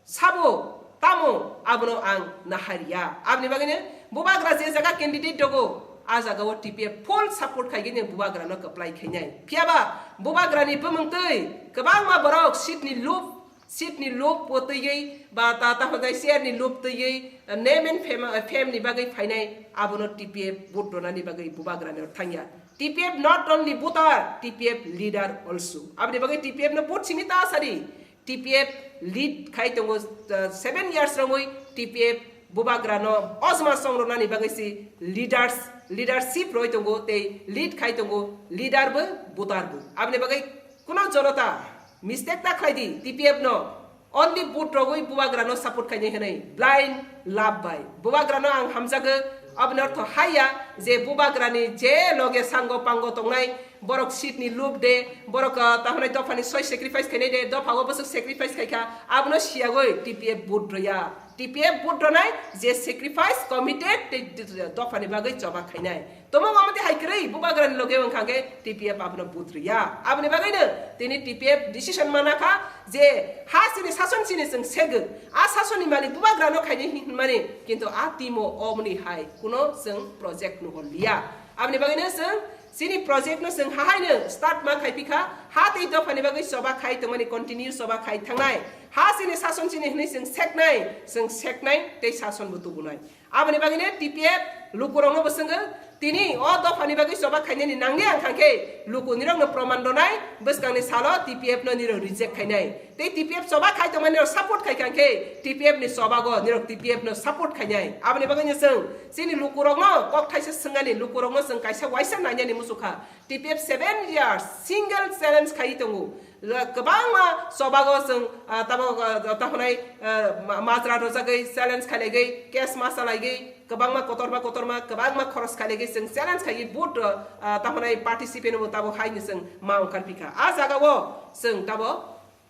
sabo tamo abono ang nahariya. Aboni bagwino bubagra je jaga candidate dogo, a jagao T P F full support khaigwino bubagrano kwplai khainai. Phiyaba bubagrani bumungtwi kwbangma borok seat ni lob, seat ni lob bo twiwi ba ta, ta hwnjai chair ni lob twiwi, name and fame, fame ni bagwi phainai, abono T P F vote ronani bagwi bubagrani thangya. T P F not only voter, T P F leader also. Aboni bagwi T P F no vote simi ta sadi. T P F lead khai tongo, uh, seven years romwi T P F bubagra no ojma song ronani bagwi si leaders, leadership roi tongo tei lead khai tongo leader bo voter bo. Aboni bagwi kuno jonota mistake ta khlai di, T P F no only vote rogwi bubagra no support khainai hwnwi blind love bai. Bubagra no ang hamjago, aboni ortho haiya je bubagra ni je loge sango pango tongnai borok seat ni lob de, borok, ah, tahonai dophani soi sacrifice khainai de, dopha o bwswk sacrifice khaikha, abono siyagwi T P F vote rwya. T P F vote rwnai, je sacrifice, committed, tei dophani bagwi choba khainai. Tamo omo tei hai kwrwi bubagrani loge wngkha khe T P F abono vote rwya. Aboni bagwino tini T P F decision mana kha je ha chini sason chini chwng segwk. A sasonni malik bubagrano khainai hin-, hinmani, kintu a timo omoni hai kuno chwng project nuhorliya. Aboni bagwino chwng chini project no chwng hahaino start ma khai phikha, ha tei dophani bagwi choba khai tongmani continue choba khai thangnai. Ha chini sason chini hinwi chwng seknai, chwng seknai tei sason bo tubunai. Aboni bagwino T P F lukurokno bo swngwk, tini o dophani bagwi choba khainani nangya wngkha khe luku nirokno proman rwnai, bwskangni salo T P F no nirok reject khainai. Tei T P F choba khai tongmani nirok support khai kha khe T P F ni chobago nirok T P F no support khainai. Aboni bagwino chwng chini lukurokno kok thaisa swngani lukurokno chwng kaisa waisa nainani muchukha. T P F seven years single challenge khai tongo. Kwbangma chobago chwng, ah, tabo, ah, tahonai, ah, ma-, majra rwjagwi challenge khailaigwi, case ma chalaigwi, kwbangma kotorma kotorma, kwbangma khoros khailaigwi chwng challenge khaiwi vote, ah, tahonai participant bo tabo haino chwng ma wngkar phikha. A jagao chwng tabo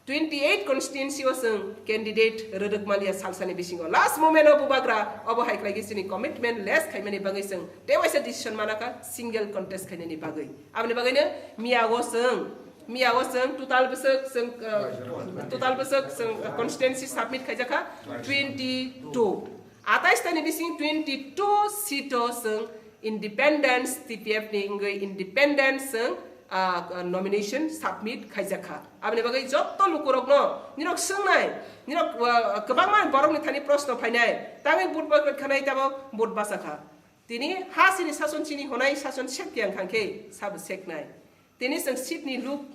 twenty eight constituency o chwng candidate rwrwk maliya salsani bisingo. Last moment o bubagra obo hai khlaigwi chini commitment less khaimani bagwi chwng tei waisa decision manakha single contest khainani bagwi. Aboni bagwino miyago chwng, miyago chwng total bwswk chwng, uh, total bwswk chwng, uh, constituency submit khaijakha twenty two. Atais tani bising twenty two seat o chwng independence T P F ni wngwi independence chwng, ah, nomination submit khaijakha. Aboni bagwi jotto lukurokno nirok swngnai, nirok, ah, kwbangma borokni thani proshno phainai, tangwi vote bwkha khanai tabo vote bachakha. Tini ha chini sason chini honai sason sek yang khang khe sabo seknai. Tini chwng seat ni lob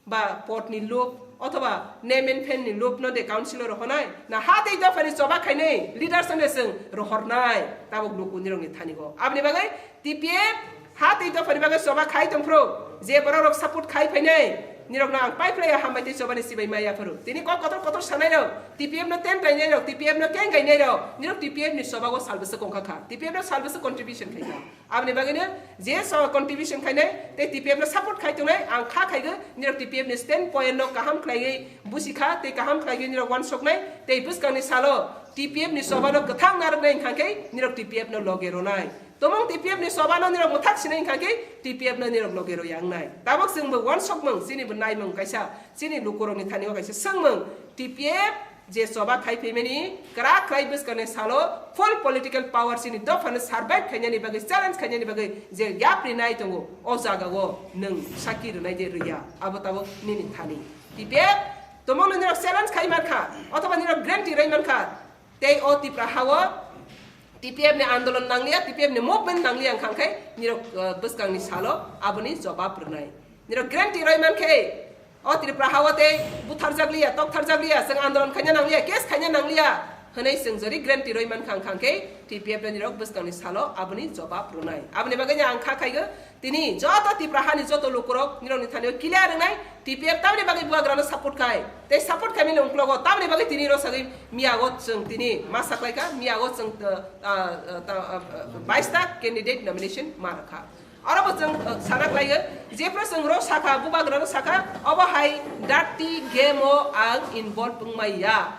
ba pod ni lob othoba name and fame ni lob no de councilor rok honai na ha tei dophani choba khainai leaders no de chwng rohornai tabuk luku nirok ni thani go. Aboni bagwi T P F ha tei dophani bagwi choba khai tongphuru je borok rok support khai phainai nirok no ang pai phlai hambai tei choba ni sibai maya phuru. Tini kok kotor kotor sanai rok T P F no ten kainai rok T P F no keng kainai rok nirok T P F ni choba go salbwswk kongkha kha T P F no salbwswk contribution khai kha. Aboni bagwino je so contribution khainai tei T P F no support khai tongnai ang kha khaigo nirok T P F ni stand point no kaham khlaiwi busi kha tei kaham khlaiwi nirok wansoknai tei bwskangni salo T P F ni choba no kwthang narwknai wngkha khe nirok T P F no loge ronai. Tomong T P F ni choba no nirok mwthak sinai wngkha khe T P F no nirok loge roya wngnai. Tabok chwng bo wansokmung chini bo naimung kaisa chini lukurokni thani o kaisa swngmung T P F je choba khai phaimani kwrak khlai bwskangni salo full political power chini dophano survive khainani bagwi challenge khainani bagwi je yapri nai tongo o jaga o nwng saki rwnai de rwya abo tabuk nini thani T P F tomongno nirok challenge khai mankha othoba nirok guarantee rwi mankha tei o Tipra hao T P F ni andolon nangliya T P F ni movement nangliya wngkha khe nirok, uh, bwskangni salo aboni jobab rwnai nirok guarantee rwi mankhe O Tripura hao tei butharjakliya, toktharjakliya, chwng andolon khaina nangliya, case khaina nangliya hwnwi chwng jori guarantee rwi mankha, wngkha khe T P F ni rok bwskangni salo aboni jobab rwnai. Aboni bagwi ang kha khaigo, tini joto Tripura hani joto lukurok nirokni thani o clear wngnai, T P F tamni bagwi bubagrano support khai, tei support khaimani uklogo tamni bagwi tini rw sagwi miyago chwng tini ma saklaikha, miyago chwng, uh, uh, uh, uh, bais ta candidate nomination ma rwkha. Oro bo chwng, uh, sana khlaio, jephru chwng rw sakha, bubagrano sakha, obo hai dirty game o ang involve wngmaya.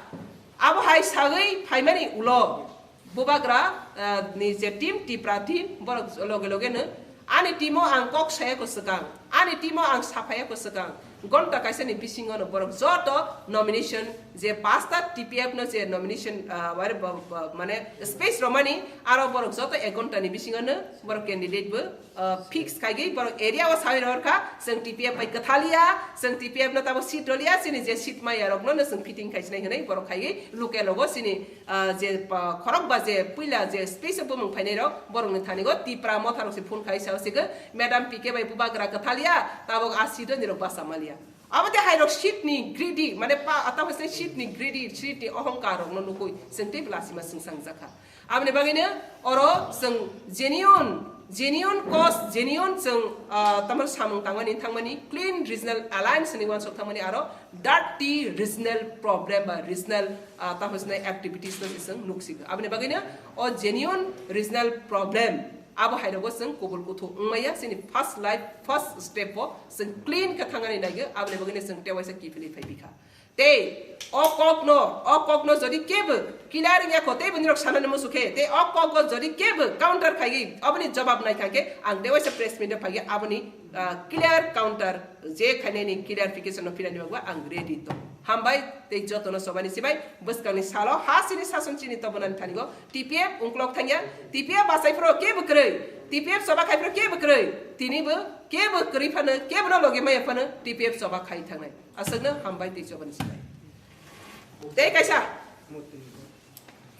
Abo hai sagwi phaimani ulo bubagra, uh, ni je team, Tipra team, borok loge loge no ani team o ang kok saya ko swkang, ani team o ang saphaya ko swkang. Gonta kaisa ni bisingo no borok joto nomination je pasta T P F no je nomination, ah, wari bo, bo, mane space romani aro borok joto ek gonta ni bisingo no borok candidate bo, ah, fix khaigwi borok area o sawi rohor kha, chwng T P F bai kwthaliya, chwng T P F no tabo seat roliya, chini je seat maya rok no, no chwng fitting khai sinai hwnwi borok khaigwi local rogo chini ah, je, ah, khorok ba je puila je space o bumung phainai rok, borok ni thani go Tipra motha rok se phone khai sao se go, Madam P K bai bubagra kwthaliya, tabok a seat o nirok basa maliya. Abo te hai rok seat ni greedy, mane pa, ata hwsai seat ni greedy, seat ni ohongkar rok no nukui, chwng tei bwla sima swngchang jakha. Aboni bagwi no oro chwng genuine, genuine cause, genuine chwng, ah, tamar samung tangmani, thangmani, clean regional alliance ni uansuk thangmani aro dirty regional problem ba regional, ah, tamo swnai activities no se chwng nuksingo. Aboni bagwino o genuine regional problem Abo hai rogo chwng kubul kuthu wngmaya, chini first life, first step o chwng clean khe thangani naigo, aboni bagwino chwng tewaisa kiphilwi phai bikha. Tei o kokno, o kokno jodi kebo clear wngya kho, tei bini rok sanani musu khe, tei o kogo jodi kebo counter khaiwi, aboni jawab nai thang khe, ang tewaisa press meet o phaiwi aboni, ah, clear counter je khainani clarification no phinani bagwi ang ready tong. Hambai tei jotono sobani sibai bwskangni salo ha chini sason chini tobonani thani go T P F ungklok thangya, T P F bachai phro kebo kwrwi, T P F choba khai phro kebo kwrwi, tini bo kebo kwrwi phano, kebo no logi maya phano T P F choba khai thangnai. Aswkno hambai tei chobani sibai. Tei kaisa.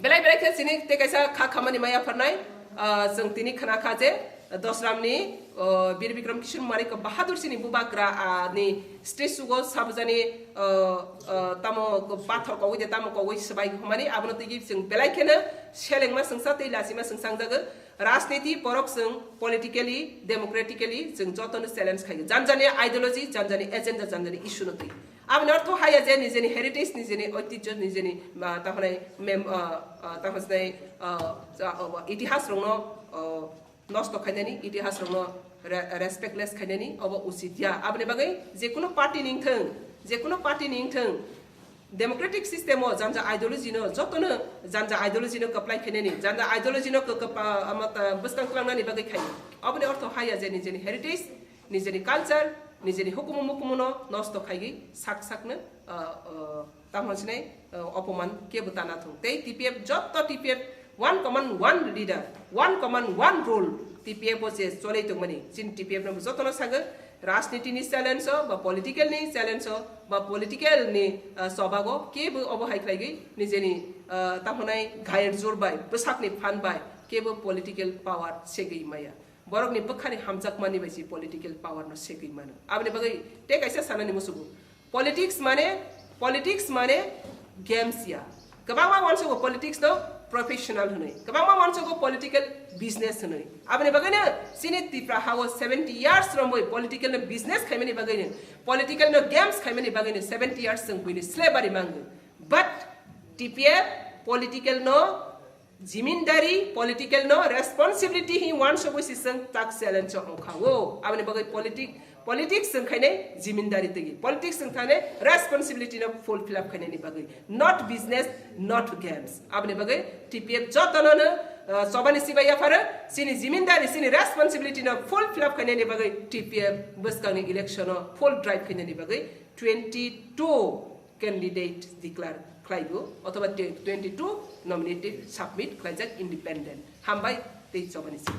Belai belai khe chini tei kaisa kha khamani maya pharnai, ah, chwng tini khna kha je Dosramni, ah, Bir Bikram Kishore Manik Bahadur chini bubagra, ah, ni statue o sabjani, ah, ah, tamo pathor kogwi de tamo kogwi swbai humani abono tigi chwng belai kheno selengma swngsa tei lachima swngsa wngjago. Rajniti borok chwng politically, democratically chwng jotono challenge khaio. Janjani ideology, janjani agenda, janjani issue no twi. Aboni ortho haya je nijeni heritage, nijeni oitijjo, nijeni, ah, tahonai mem-, ah, ah, tahonai, ah, ja-, oh, itihas rokno, oh, nosto khainani, itihas rokno re-, respectless khainani, obo usit ya. Aboni bagwi jekunu party ni wngthung, jekunu party ni wngthung, democratic system o janja ideology no, jotono janja ideology no kwplai khainani, janja ideology no kw-, kwpa-, ama ta-, bwskang tlangnani bagwi khaio. Aboni ortho haya je nijeni heritage, nijeni culture, nijeni hukumu mukumu no nosto khaigwi sak sakno, ah, ah, tamo sinai, ah, opoman kebo tana thung. Tei T P F joto T P F one command, one leader, one command, one rule T P F o je cholai tongmani. Chini T P F no jotono sago, rajniti ni challenge o, ba political ni challenge o, ba political ni, ah, sobago kebo obo hai khlaigwi nijeni, ah, tahonai gayar jor bai, bwsakni phan bai kebo political power segwi maya. Borokni bwkhani hamjakmani bai se political power no segwi mano. Aboni bagwi tei kaisa sanani musugo. Politics mane, politics mane games ya. Kwbangma uansugo politics no professional hwnwi. Kwbangma uansugo political business hwnwi. Aboni bagwino chini Tipra hao seventy years romwi political no business khaimani bagwino, political no games khaimani bagwino seventy years chwng buini slavery mango. But T P F political no jimindari, political no responsibility hi uansugwi si chwng tak challenge o wngkha o. Aboni bagwi politic-, politics chwng khainai jimindari tigi. Politics chwng thanai responsibility no fulfill up khainani bagwi. Not business, not games. Aboni bagwi T P F jotono no, uh, chobani sibai yapharo, chini jimindari, chini responsibility no fulfill up khainani bagwi T P F bwskangni election o full drive khainani bagwi twenty two candidate declare khlaigo, othoba twenty two nominated submit khlaijak independent. Hambai tei chobani sibai.